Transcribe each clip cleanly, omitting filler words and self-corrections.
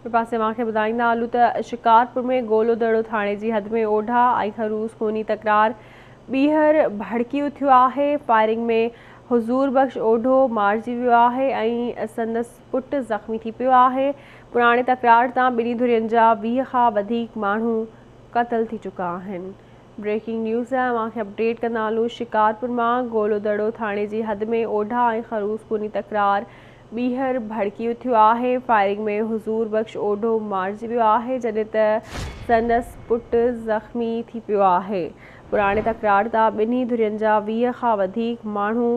ٻئي پاسي اوهان کي ٻڌائيندا هلون ته شڪارپور ۾ گولو دڙو ٿاڻي جي حد ۾ اوڍا ۽ خروس خوني تڪرار ٻيهر ڀڙڪي اٿيو آهي، فائرنگ ۾ حضور بخش اوڍو مارجي ويو آهي ۽ سندس پٽ زخمي ٿي پيو آهي، پراڻي تڪرار تان ٻنهي ڌرين جا 20 کان وڌيڪ ماڻهو قتل ٿي چڪا آهن. بريڪنگ نيوز اوهان کي اپڊيٽ ڪندا هلون شڪارپور مان گولو دڙو ٿاڻي جي حد ۾ اوڍا ۽ خروس خوني تڪرار ٻيهر ڀڙڪي اٿيو آهي، فائرنگ ۾ حضور بخش اوڍو مارجي ويو آهي جڏهن ته سندس پٽ زخمي ٿي پيو آهي، پراڻي تڪرار تان ٻنهي ڌرين جا 20 کان وڌيڪ ماڻهو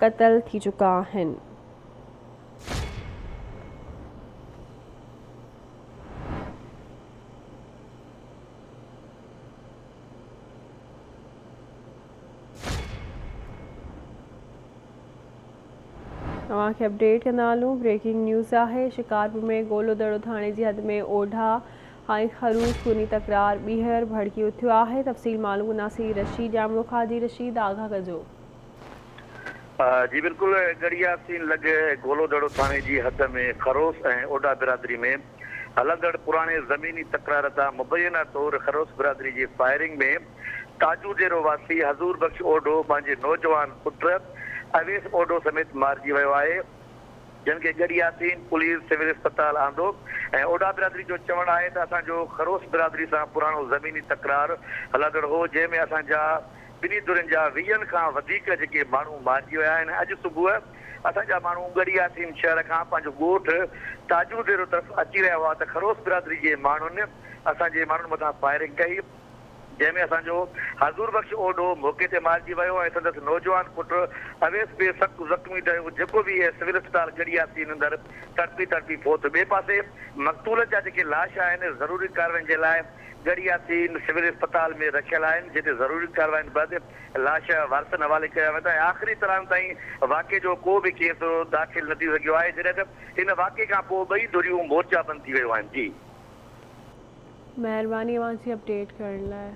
قتل ٿي چڪا آهن. اوهان کي اپڊيٽ ڪندا هلون بريڪنگ نيوز آهي شڪارپور ۾ گولو دڙو ٿاڻي جي حد ۾ اوڍا ۽ خروس خوني تڪرار ٻيهر ڀڙڪي اٿيو آهي تفصيل معلوم ڪنداسين رشيد ڄامڙو کان جي رشيد آگاهه ڪجو. جي بلڪل ڳڙهي ياسين لڳ گولو دڙو ٿاڻي جي حد ۾ خروس ۽ اوڍا برادري ۾ هلندڙ پراڻي زميني تڪرار تان مبينا طور خروس برادري جي فائرنگ ۾ تاجو ديرو واسي حضور بخش اوڍو پنهنجي نوجوان پٽ اويس اوڍو سميت مارجي ويو آهي جن کي ڳڙهي ياسين پوليس سول اسپتال آندو ۽ اوڍا برادري جو چوڻ آهي ته اسان جو خروس برادري سان پراڻو زميني تڪرار هلندڙ هو جنهن ۾ اسان جا ٻنهي ڌرين جا ويهن کان وڌيڪ جيڪي ماڻهو مارجي ويا آهن اڄ صبح اسان جا ماڻهو ڳڙهي ياسين شهر کان پنهنجو ڳوٺ تاجو ديرو طرف اچي رهيا هئا ته خروس برادري جي ماڻهن اسان جي ماڻهن مٿان فائرنگ ڪئي جنهن ۾ اسان جو حضور بخش اوڍو موقعي تي مارجي ويو ۽ سندس نوجوان پٽ اويس به سخت زخمي ٿيو جيڪو به سول اسپتال ڳڙهي ياسين اندر تڙپي تڙپي فوت ٻئي پاسي مقتول جا جيڪي لاش آهن ضروري ڪارروائين جي لاء ڳڙهي ياسين سول اسپتال ۾ رکيل آهن جتي ضروري ڪارروائين بعد لاش وارثن حوالي ڪيا ويندا ۽ آخري اطلاعن تائين واقعي جو ڪو به ڪيس داخل نه ٿي سگهيو آهي جڏهن ته ان واقعي کان پوء ٻئي ڌريون مورچا بند ٿي ويون آهن جي. مهرباني اوهان جي اپڊيٽ ڪرڻ لاء.